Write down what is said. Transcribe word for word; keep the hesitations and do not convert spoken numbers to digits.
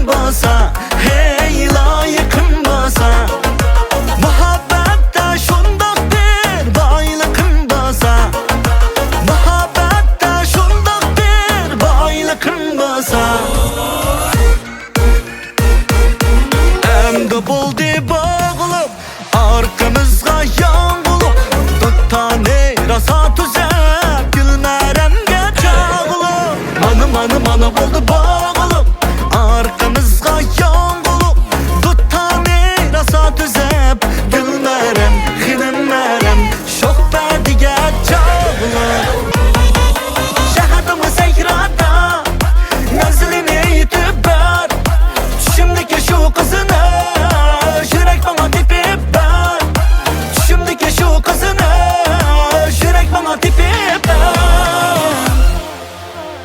بولسا، ھەي لايىقىم بولسا، مۇھەببەتتە شۇنداق بىر بايلىقىم بولسا، مۇھەببەتتە شۇنداق بىر بايلىقىم بولسا. ئەمدى بولدى بوغۇلۇپ، ئارقىمىزغا ياڭغۇلۇپ، دۇتارنى راسا تۈزەپ، گۈلمەرەمگە چاغلىق. مانا، مانا، مانا بولدى بوغۇلۇپ، ئارقىمىزغا ياڭغۇلۇپ.